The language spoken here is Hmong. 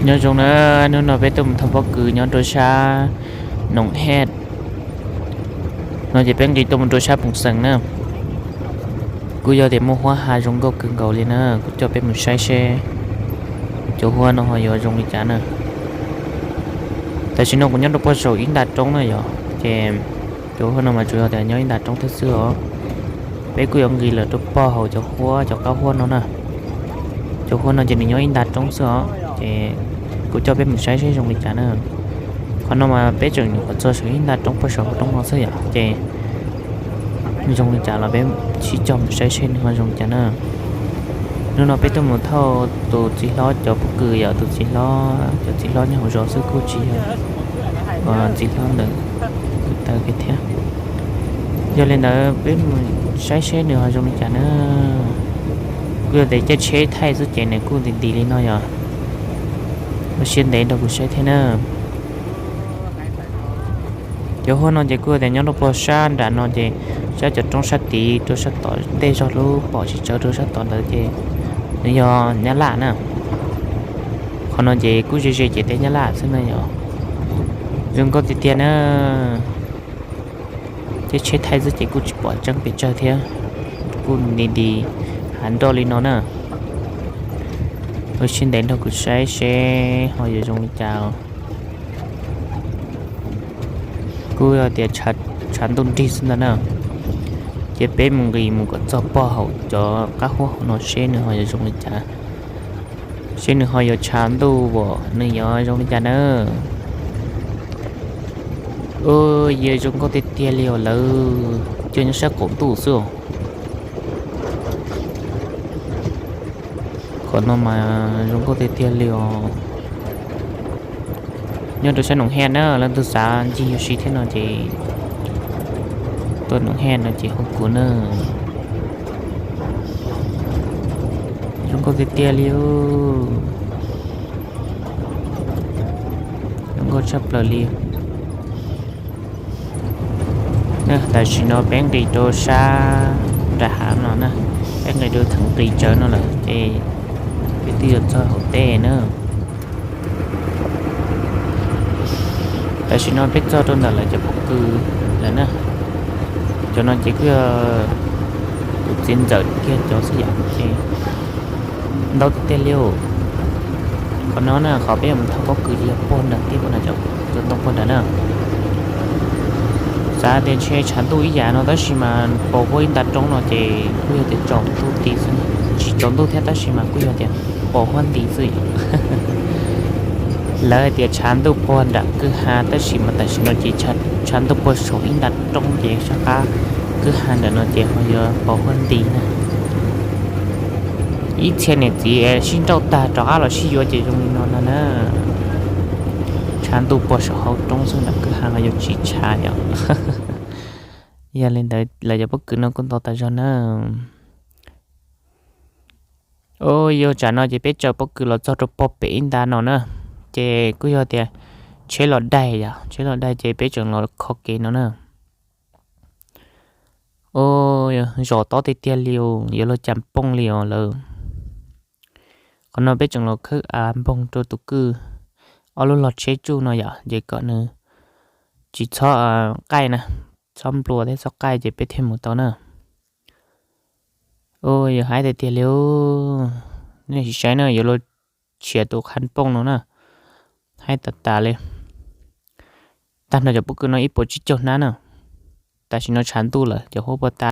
Nyob zoo na, hnub no peb tuaj mus thauj pob kws nyob rau sab Noom Hej no ces peb nqis tuaj mus rau sab Phoos Xeem na. Kuj yog tias muaj huab ha zoo nkauj kawg nkaus li na, kuv coj peb mus saib seb cov huab no ho yuav zoo li cas na. Tam sim no kuv nyob rau puag saum ib nta roob na yom, ces cov huab no mas tsuas yog tias nyob ib nta roob thiab xwb os. Peb kuj yuav nqis lawm rau puag hauv cov huab, cov qab huab no na. Cov huab no ces nws nyob ib nta roob xwb os, ces kuv coj peb mus saib seb zoo li cas na. Qhov no mas peb tseem nyuam qhuav txog saum ib nta roob puag saum hauv roob no xwb yom, ces zoo li cas los peb sib coj mus saib seb nws ho zoo li cas na. Hnub no peb tuaj mus thauj tus txiv hlob cov pob kws yom, tus txiv hlob, cov txiv hlob nyob hauv zos xwb kuj tsis yog txiv hlob ntawm kuv taw kiag thiab. Yog li ntawd peb mus saib seb nws ho zoo li cas na. Kuj yog tias caij tsheb thaij xwb ces nws kuj nti nti li no yom, ua siab ntev nrog kuv saib thiab na. Cov huab no ces kuj yog tias nyob rau puag sab nram no ces sab cov roob sab tid rau sab tod tej zog lub pom tsis tsawv rau sab tod ntawd ces nws yog Nyab Laj na. Qhov no ces kuj ze ze ces teb Nyab Laj xwb na yom. Zoo nkauj tiag tiag na. Caij tsheb thaij xwb ces kuj tsis pom tseeb pes tsawg thiab, kuj nti nti hav nroj li no na. Ua siab ntev nrog kuv saib seb ho yuav zoo li cas. Kuj yog tias tshav ntuj nrig xwb ntag na, ces peb mus nqis mus kom txog puag hauv cov qab huab hauv no seb nws ho yuav zoo li cas, seb nws ho yuav tshav ntuj as nws yuav zoo li cas na. Yog zoo nkauj tiag tiag li os, lawv cog nyob sab qaum ntuj xwb os. Qhov no mas zoo nkauj tiag tiag li os. Nyob rau sab Noom Hej na, leej twg xav ncig ua si thiab no ces tuaj Noom Hej no ces hu kuv na. Zoo nkauj tiag tiag li. Zoo nkauj tshaj plaws li. Tam sim no peb nqis rau sab nram hav no na, peb nqis rau theem nqis tsawv no lawm ces peb twb yuav txog hauv teb na. Tam sim no peb txog rau ntawm lawv cov pob kws lawm na. Cov no ces kuj yog tus txiv ntxawm kiag cov xwb yom, ces ntau tiag tiag li. Qhov no na qhov peb yuav mus thauj pob kws ces yog puag nram teb puag nram cov ntoo puag nrad na. Xav tias ntshe tshav ntuj ib yam no tab sis mas pos huab ib nta roob no ces kuj yog tias tsaus ntuj nti xwb, tsis tsaus ntuj thiab tab sis mas kuj yog tias pos huab nti xwb yom. Lawv hais tias tshav ntuj puag nram kwj ha tab sis mas tam sim no ces tshav ntuj puag saum ib nta roob ces sab qab kwj ha ntawm no ces ho yuav pos huab nti na. Ib txhia niam txiv sib nrauj tag rov qab los sib yuav ces zoo li no no na. Tshav ntuj puag saum hauv roob xwb nram kwj ha los yuav tsis tshav yom. Yog li ntawd lawv cov pob kws no kuj ntau tas zog na. Yog tsam no ces peb tsaws pob kws los txog rau puag pem ib nta no na, ces kuj yog tias tsheb los daig yom, tsheb los daig ces peb tseem los kho kev no na. Zos tob tiag tiag li os, yuav luag cas pooj li os lawm. Qhov no peb tseem los khawb av npoog rau tus kwj ob lub log tsheb tsuj no yom, ces kom nws tsis txhob qaij na, txhob nplua thiab txhob qaij ces peb thiaj mus tau na. Yog haib tiag tiag li, nej sim saib na, yuav luag tshiav tus qhab pooj no na, haib tas tas li. Tag nrho cov pob kws no ib puas tsib caug hnab na. Tam sim no tshav ntuj lawm cov huab puas tas.